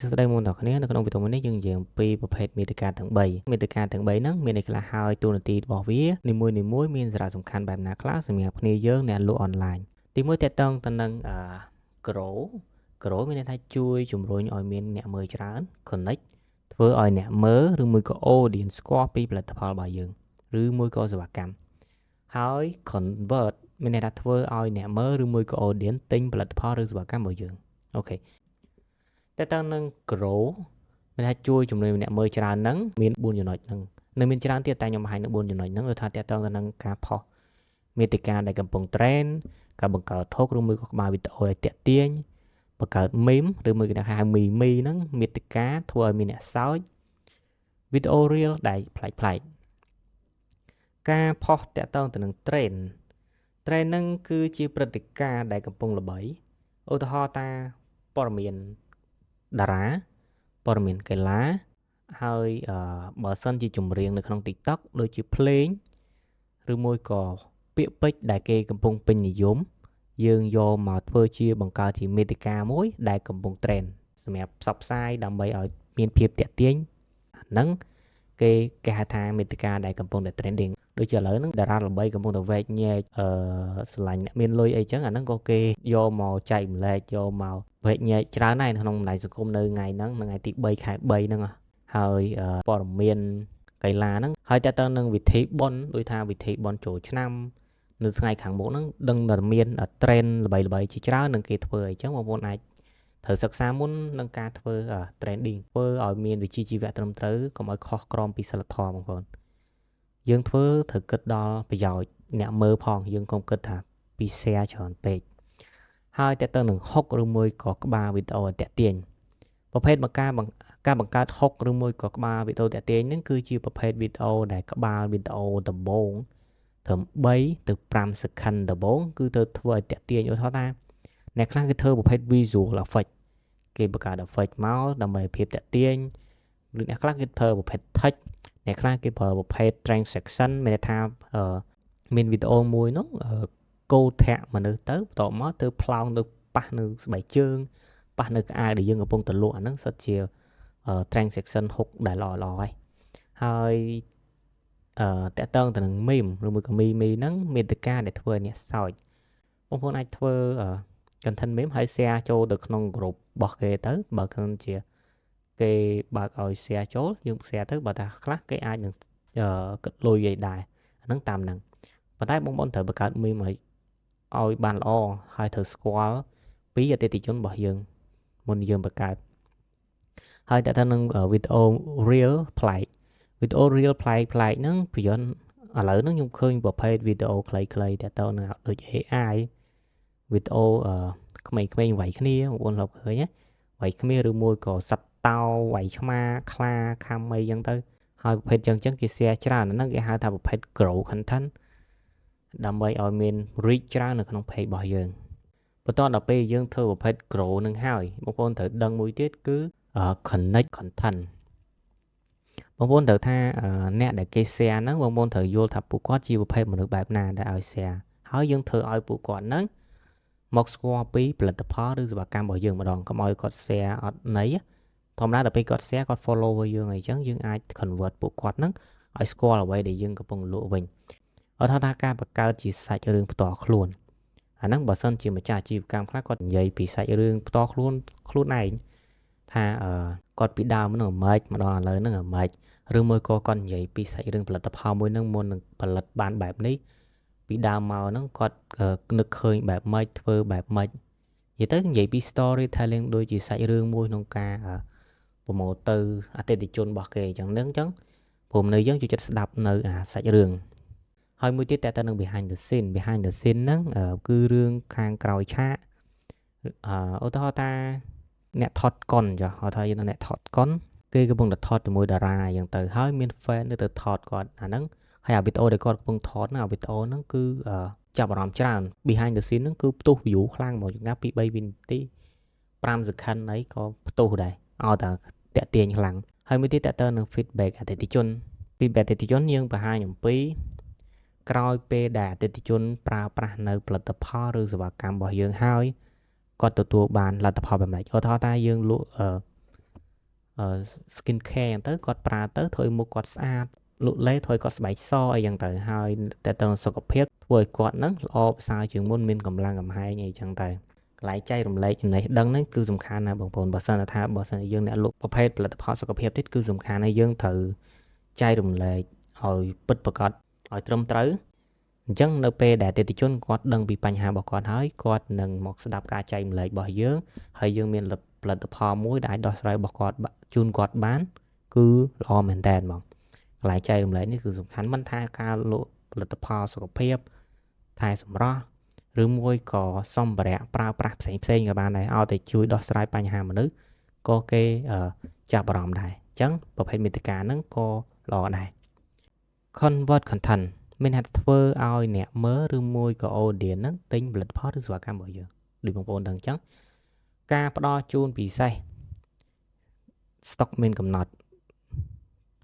សួស្តីបងប្អូនទាំងគ្នា។នៅក្នុងវីដេអូនេះយើងនិយាយអំពីប្រភេទមាតិកាទាំង3មាតិកាទាំង3ហ្នឹងមានន័យខ្លះហើយតួនាទីរបស់វានីមួយៗមានសារៈសំខាន់បែបណាខ្លះសម្រាប់គ្នាយើងអ្នកលក់អនឡាញទីមួយទាក់ទងទៅនឹងgrow grow មានន័យថាជួយជំរុញឲ្យមានអ្នកមើលច្រើន connect ធ្វើឲ្យអ្នកមើលឬមួយក៏ audience ស្គាល់ពីផលិតផលរបស់យើងឬមួយក៏សេវាកម្មហើយ convert មានន័យថាធ្វើឲ្យអ្នកមើលឬមួយក៏ audience ទិញផលិតផលឬសេវាកម្មរបស់យើង OK តែតើនឹង grow មានថាជួយជំរុញអ្នកមើលច្រើនហ្នឹងមាន4ចំណុចហ្នឹងនៅមានច្រើនទៀតតែខ្ញុំបង្ហាញនៅ4ចំណុចហ្នឹងគឺថាទាក់ទងទៅនឹងការផុសមាតិកាដែលកំពុង trend ការបង្កើត talk ឬមួយក៏ក្បាលវីដេអូឲ្យតាក់ទាញបង្កើត meme ឬមួយគេហៅ meme ហ្នឹងមាតិកាធ្វើឲ្យមានអ្នកសើចវីដេអូ reel ដែលប្លែកប្លែកការផុសទាក់ទងទៅនឹង trend trend ហ្នឹងគឺជាព្រឹត្តិការណ៍ដែលកំពុងល្បីឧទាហរណ៍តាព័ត៌មានតារាព័ត៌មានកីឡាហើយបើសិនជាចម្រៀងនៅក្នុង TikTok ដូចជាភ្លេងឬមួយក៏ពាក្យពេចន៍ដែលគេកំពុងពេញនិយមយើងយកមកធ្វើជាបង្កើតជាមាតិកាមួយដែលកំពុង trend សម្រាប់ផ្សព្វផ្សាយដើម្បីឲ្យមានភាពទាក់ទាញហ្នឹងគេគេហៅថាមាតិកាដែលកំពុងតែ trending ដូចជាឥឡូវហ្នឹងតារាល្បីកំពុងតែវែកញែកស្រឡាញ់អ្នកមានលុយអីចឹងអាហ្នឹងក៏គេយកមកចែកម្លែកយកមកវែកញែកច្រើនដែរក្នុងបណ្ដាញសង្គមនៅថ្ងៃហ្នឹងថ្ងៃទី3ខែ3ហ្នឹងហើយព័ត៌មានកីឡាហ្នឹងហើយតើតើនឹងវិធីបុណ្យដូចថាវិធីបុណ្យចូលឆ្នាំនៅថ្ងៃខាងមុខហ្នឹងដឹងតែមាន trend ល្បីៗជាច្រើននឹងគេធ្វើអីចឹងបងប្អូនអាចត្រូវសិក្សាមុននឹងការធ្វើ trending ធ្វើឲ្យមានវិជ្ជាជីវៈត្រឹមត្រូវកុំឲ្យខុសក្រមពីសីលធម៌បងប្អូនយើងធ្វើត្រូវគិតដល់ប្រយោជន៍អ្នកមើលផងយើងកុំគិតថាពី share ច្រើនពេកហើយតើទៅនឹង hook ឬមួយក៏ក្បាលវីដេអូឲ្យតាក់ទាញប្រភេទមកការការបង្កើត hook ឬមួយក៏ក្បាលវីដេអូតាក់ទាញហ្នឹងគឺជាប្រភេទវីដេអូដែលក្បាលវីដេអូដំបូងត្រឹម3ទៅ5 second ដំបូងគឺទៅធ្វើឲ្យតាក់ទាញឧទាហរណ៍ថាអ្នកខ្លះគេធ្វើប្រភេទ visual effect គេបង្កើត effect មកដើម្បីភាពតាក់ទាញឬអ្នកខ្លះគេធ្វើប្រភេទ text អ្នកខ្លះគេប្រើប្រភេទ transition មានន័យថាមានវីដេអូមួយនោះកោធាក់មនុស្សទៅបន្ទាប់មកទៅផ្លោងទៅប៉ះនៅស្បែកជើងប៉ះនៅក្អាវដែលយើងកំពុងតែលក់អាហ្នឹងសុទ្ធជា transition hook ដែលល្អល្អហើយហើយទាក់ទងទៅនឹង meme ឬមួយក៏ meme ហ្នឹងមាតិកាដែលធ្វើឲ្យអ្នកសើចបងប្អូនអាចធ្វើ content meme ហើយ share ចូលទៅក្នុង group របស់គេទៅបើមិនជាគេបើកឲ្យ share ចូលយើង share ទៅបើថាខ្លះគេអាចនឹងគិតលុយឲ្យដែរហ្នឹងតាមហ្នឹងប៉ុន្តែបងប្អូនត្រូវបង្កើត meme ឲ្យបានល្អហើយត្រូវស្គាល់ពីអតិថិជនរបស់យើងមុនយើងបង្កើតហើយតើទៅនឹងវីដេអូ reel ប្លែកវីដេអូ reel ប្លែកប្លែកហ្នឹងប្រយ័ត្នឥឡូវហ្នឹងខ្ញុំឃើញប្រភេទវីដេអូខ្លីៗតើទៅនឹងដូច AI វីដេអូក្មេងៗវាយគ្នាបងប្អូនធ្លាប់ឃើញណាវាយគ្នាឬមួយក៏សត្វតោវាយឆ្មាខ្លាខំអីចឹងទៅហើយប្រភេទចឹងចឹងគេ share ច្រើនហ្នឹងគេហៅថាប្រភេទ grow content ដើម្បីឲ្យមាន reach ច្រើននៅក្នុង page របស់យើងបន្តដល់ពេលយើងធ្វើប្រភេទ grow នឹងហើយបងប្អូនត្រូវដឹងមួយទៀតគឺ connect content បងប្អូនត្រូវថាអ្នកដែលគេ share ហ្នឹងបងប្អូនត្រូវយល់ថាពួកគាត់ជាប្រភេទមនុស្សបែបណាដែលឲ្យ share ហើយយើងធ្វើឲ្យពួកគាត់ហ្នឹងមកស្គាល់ពីផលិតផលឬសេវាកម្មរបស់យើងម្ដងកុំឲ្យគាត់ share អត់ន័យធម្មតាដល់ពេលគាត់ share គាត់ follow យើងអីចឹងយើងអាច convert ពួកគាត់ហ្នឹងឲ្យស្គាល់អ្វីដែលយើងកំពុងលក់វិញអត់ថាការបង្កើតជាសាច់រឿងផ្ទាល់ខ្លួនអាហ្នឹងបើសិនជាម្ចាស់អាជីវកម្មខ្លះគាត់និយាយពីសាច់រឿងផ្ទាល់ខ្លួនខ្លួនឯងថាគាត់ពីដើមហ្នឹងអាម៉េចម្ដងឥឡូវហ្នឹងអាម៉េចឬមួយក៏គាត់និយាយពីសាច់រឿងផលិតផលមួយហ្នឹងមុននឹងផលិតបានបែបនេះពីដើមមកហ្នឹងគាត់នឹកឃើញបែបម៉េចធ្វើបែបម៉េចនិយាយទៅនិយាយពី storytelling ដូចជាសាច់រឿងមួយក្នុងការ promote ទៅអតិថិជនរបស់គេអញ្ចឹងហ្នឹងអញ្ចឹងព្រោះនៅយើងចូលចិត្តស្ដាប់នៅអាសាច់រឿងហើយមួយទៀតតើតើនឹង behind the scene behind the scene ហ្នឹងគឺរឿងខាងក្រោយឆាកឧទាហរណ៍ថាអ្នកថតកុនចុះហៅថាយើងអ្នកថតកុនគេកំពុងតែថតជាមួយតារាអញ្ចឹងទៅហើយមាន fan នៅទៅថតគាត់អាហ្នឹងហើយអាវីដេអូដែលគាត់កំពុងថតហ្នឹងអាវីដេអូហ្នឹងគឺចាប់អារម្មណ៍ច្រើន behind the scene ហ្នឹងគឺផ្ទុះ view ខ្លាំងហ្មងចង្កាពី3វិនាទី5 second អីក៏ផ្ទុះដែរឲ្យតែតាក់ទាញខ្លាំងហើយមួយទៀតតើតើនឹង feedback អតិថិជន feedback អតិថិជនយើងបង្ហាញអំពីក្រោយពេលដែលអតិថិជនប្រើប្រាស់នៅផលិតផលឬសេវាកម្មរបស់យើងហើយគាត់ទទួលបានលទ្ធផលបែបម៉េចឧទាហរណ៍ថាយើងលក់ skin care អញ្ចឹងទៅគាត់ប្រើទៅធ្វើឲ្យមុខគាត់ស្អាតលក់លេធ្វើឲ្យគាត់ស្បែកសអីចឹងទៅហើយតែទៅសុខភាពធ្វើឲ្យគាត់នឹងល្អប្រសើរជាងមុនមានកម្លាំងកំហែងអីចឹងទៅកន្លែងចែករំលែកចំណេះដឹងហ្នឹងគឺសំខាន់ណាស់បងប្អូនបើសិនថាបើសិនយើងអ្នកលក់ប្រភេទផលិតផលសុខភាពទៀតគឺសំខាន់ណាស់យើងត្រូវចែករំលែកឲ្យពិតប្រាកដឲ្យត្រឹមត្រូវអញ្ចឹងនៅពេលដែលអតិថិជនគាត់ដឹងពីបញ្ហារបស់គាត់ហើយគាត់នឹងមកស្ដាប់ការចែករំលែករបស់យើងហើយយើងមានផលិតផលមួយដែលអាចដោះស្រាយរបស់គាត់ជូនគាត់បានគឺល្អមែនតើហ្មងកន្លែងចែករំលែកនេះគឺសំខាន់មិនថាការលក់ផលិតផលសុខភាពថែសម្រស់ឬមួយក៏សម្ភារៈប្រើប្រាស់ផ្សេងផ្សេងក៏បានដែរឲ្យតែជួយដោះស្រាយបញ្ហាមនុស្សក៏គេចាប់អារម្មណ៍ដែរអញ្ចឹងប្រភេទមាតិកាហ្នឹងក៏ល្អដែរ convert content មានថាធ្វើឲ្យអ្នកមើលឬមួយក៏ audience ហ្នឹងទិញផលិតផលឬសេវាកម្មរបស់យើងដូចបងប្អូនដឹងអញ្ចឹងការផ្ដល់ជូនពិសេស stock មានកំណត់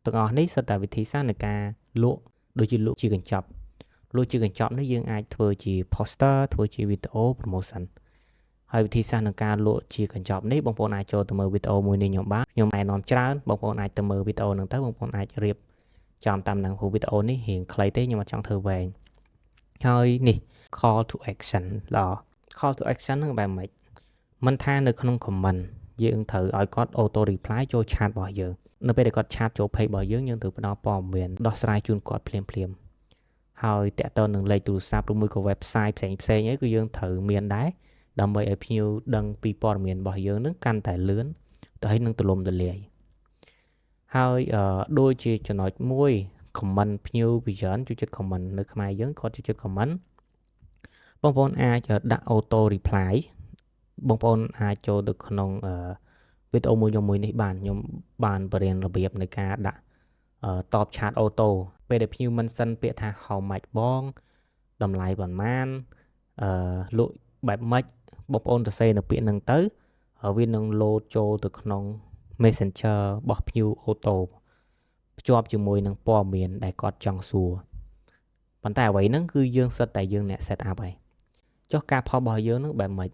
ទាំងអស់នេះសុទ្ធតែវិធីសាស្ត្រនៃការលក់ដូចជាលក់ជាកញ្ចប់លក់ជាកញ្ចប់នេះយើងអាចធ្វើជា poster ធ្វើជាវីដេអូ promotion ហើយវិធីសាស្ត្រក្នុងការលក់ជាកញ្ចប់នេះបងប្អូនអាចចូលទៅមើលវីដេអូមួយនេះខ្ញុំបានខ្ញុំណែនាំច្រើនបងប្អូនអាចទៅមើលវីដេអូហ្នឹងទៅបងប្អូនអាចរៀបចំតាមនឹងព្រោះវីដេអូនេះរៀងខ្លីទេខ្ញុំអត់ចង់ធ្វើវែងហើយនេះ call to action ល្អ call to action ហ្នឹងបែបម៉េចមិនថានៅក្នុង comment យើងត្រូវឲ្យគាត់ auto reply ចូល chat របស់យើងនៅពេលដែលគាត់ chat ចូល page របស់យើងយើងត្រូវផ្ដល់ព័ត៌មានដោះស្រាយជូនគាត់ភ្លាមភ្លាមហើយតាក់ទងនឹងលេខទូរស័ព្ទឬមួយក៏ website ផ្សេងផ្សេងអីគឺយើងត្រូវមានដែរដើម្បីឲ្យភ្ញៀវដឹងពីព័ត៌មានរបស់យើងនឹងកាន់តែលឿនទៅឲ្យនឹងទូលំទូលាយហើយដូចជាចំណុចមួយ comment ភ្ញៀវពីច្រើនចូលចិត្ត comment នៅខ្មែរយើងគាត់ចូលចិត្ត comment បងប្អូនអាចដាក់ auto reply បងប្អូនអាចចូលទៅក្នុងវីដេអូមួយខ្ញុំមួយនេះបានខ្ញុំបានបរៀនរបៀបនៃការដាក់តប chat auto ពេលដែលភ្ញៀវ mention ពាក្យថា how much បងតម្លៃប៉ុន្មានអឺលក់បែបម៉េចបងប្អូនសរសេរនៅពាក្យហ្នឹងទៅវានឹង load ចូលទៅក្នុង Messenger របស់ភ្ញៀវ auto ភ្ជាប់ជាមួយនឹងព័ត៌មានដែលគាត់ចង់សួរប៉ុន្តែអ្វីហ្នឹងគឺយើងសិតតែយើងអ្នក set up ហើយចុះការផុសរបស់យើងនឹងបែបម៉េច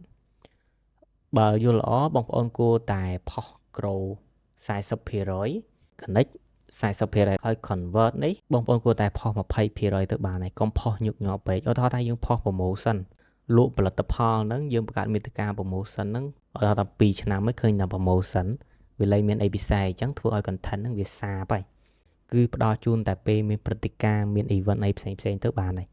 បើយល់ល្អបងប្អូនគួរតែផុស grow 40% connect 40%ហើយ convert នេះបងប្អូនគួរតែផុស20%ទៅបានហើយកុំផុសញឹកញាប់ពេកឧទាហរណ៍ថាយើងផុស promotion លក់ផលិតផលហ្នឹងយើងបង្កើតមាតិកា promotion ហ្នឹងឧទាហរណ៍ថា2ឆ្នាំហើយឃើញតែ promotion វាលែងមានអីពិសេសអញ្ចឹងធ្វើឲ្យ content ហ្នឹងវាសាបហើយគឺផ្ដល់ជូនតែពេលមានព្រឹត្តិការណ៍មាន event អីផ្សេងផ្សេងទៅបានហើយ។